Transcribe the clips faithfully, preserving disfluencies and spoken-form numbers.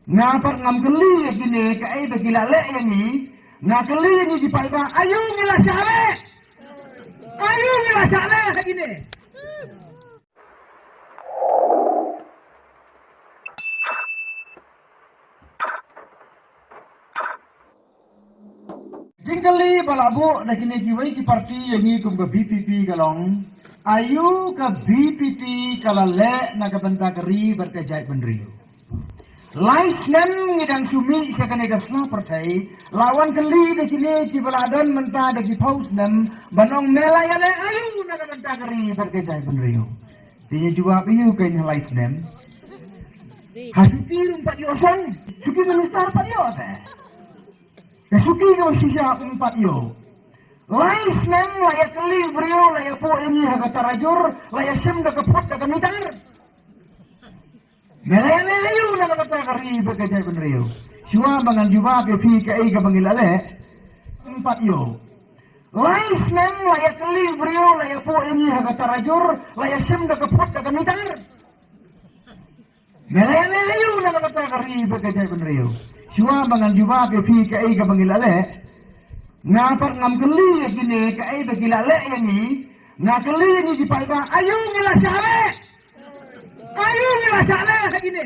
Nga pat ngam kylli ïa kine kaei ba ki la leh ïa ngi. Nga kylli ïa ngi ki paidbah, aïu ngi la shah leh? Aïu ngi la shah leh ha kine? Jingkylli ba la buh da kine kiwei ki parti ïa ngi kum ka V P P ka long, aïu ka V P P ka la leh na ka bynta ka ri bad ka jaitbynriew? Lai snem ngi dang shu mih sha kane ka sla pyrthei, la wan kylli da kine kiba la don mynta da ki phew snem, ban ong me la ïaleh aïu na ka bynta ka ri bad ka jaitbynriew? Te ngi jubab ïa u kane ha lai snem. Ha shuki ruh ym pat ïoh shuh. Shuki minister pat ïoh te. Ka shuki ka shisha ym pat ïoh. Lai snem la ïa kylli briew, la ïa buh ïa ngi ha ka tarajur, la ïa shim da ka phut da ka mitar. Me la ïaleh aïu na ka bynta ka ri bad ka jaitbynriew? Shuwa ba ngan jubab ïa phi kaei kaba ngi la leh, ym pat ïoh. Lai snem la ïa kylli briew, la ïa buh ïa ngi ha ka tarajur, la ïa shim da ka phut da ka mitar. Me la ïaleh aïu na ka bynta ka ri bad ka jaitbynriew? Shuwa ba ngan jubab ïa phi kaei kaba ngi la leh, nga pat ngam kylli ïa kine kaei ba ki la leh ïa ngi. Nga kylli ïa ngi ki paidbah, aïu ngi la shah leh? Aïu ngi la shah leh ha kine?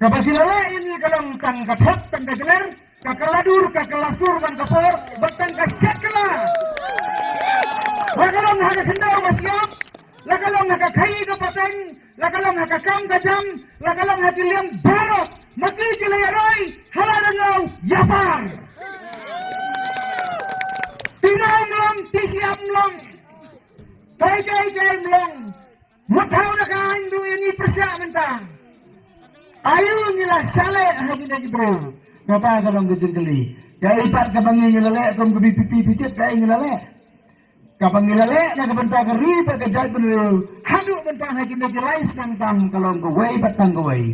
Kaba ki la leh ïa ngi ka long tang ka thok tang ka jler, ka kylla dur ka kylla sur man ka por, bad tang ka shet kylla. La ka long ha ka khyndew ka shyiap, la ka long ha ka khaii ka pateng, la ka long ha ka kam ka jam, la ka long ha ki liang baroh, ma ki ki la ïaroi ha la ryngew ïapar. Ti nau mlong, ti shyiap mlong, kai kai kai mlong. Mut thaw na ka aiñ ruh ïa ngi pyrshah mynta. Aïu ngi la shah leh ha kine ki briew? Kata ka long ka jingkylli. Kaei pat kaba ngi ngi la leh kum ka V P P phi tip kaei ngi la leh? Kaba ngi la leh na ka bynta ka ri bad ka jaitbynriew haduh mynta ha kine ki lai snem tam ka long kawei bad tang kawei.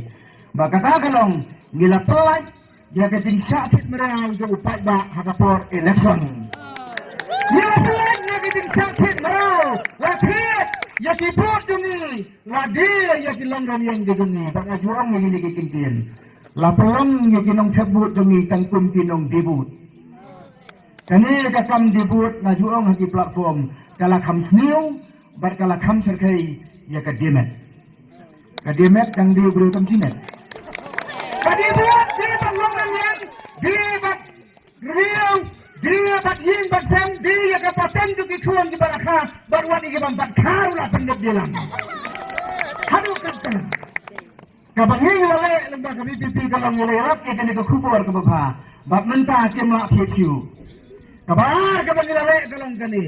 Ba kata ka long ngi la pyllait ïa ka jingshah thied mraw jong u paidbah ha ka por election. Ngi la pyllait ïa ka jingshah thied mraw, la thied ïa ki vote jong ngi, la die ïa ki long rynïeng ki jong ngi. Bad nga ju ong ïa kine ki kyntien, la pynlong ïa ki nongthep vote jong ngi tang kum ki nongdie vote. Kane ka kam die vote nga ju ong ha ki platform ka la kham sniew bad ka la kham shyrkhei ïa ka die met. Ka die met dang die briew tam shi met. Ka die vote die bad long rynïeng, die bad riew, die bad ïing bad sem, die ïa ka pateng jong ki khun kiba la kha, bad wat ïa ki bym pat kha ruh la pyndep die lang. Haduh katta. Kaba ngi la leh lyngba ka V P P ka long ngi la ïarap ïa kane ka khubor kaba bha. Bad mynta kim lah thied shuh. Kaba ar kaba ngi la leh ka long kane.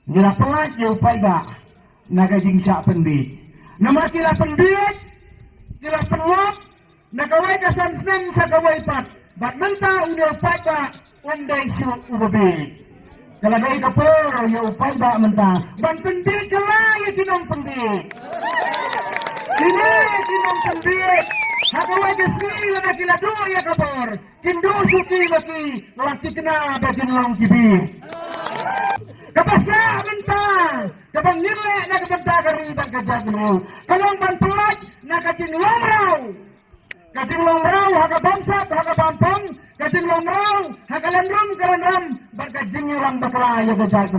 Ngi la pyllait ïa u paidbah na ka jingshah pynbiej. Namar ki la pynbiej, ki la pynlong na kawei ka san snem sha kawei pat. Bad mynta une u paidbah um dei shuh uba biej. Ka la dei ka por ïa u paidbah mynta ban pynbiej kylla ïa ki nongpynbiej. Kine ki nongpynbiej ha kawei ka sngi lada ki la duh ïa ka bor, kin duh shuh ki ba ki la thikna ba kin long ki biej. Kaba shah mynta kaba ngin leh na ka bynta ka ri bad ka jaitbynriew ka long ban pyllait na ka jinglong mraw. Ka jinglong mraw ha ka bamsap ha ka bampang, ka jinglong mraw ha ka lynrum ka lynram, bad ka jingïalang bakla ïa ka jaitbynriew.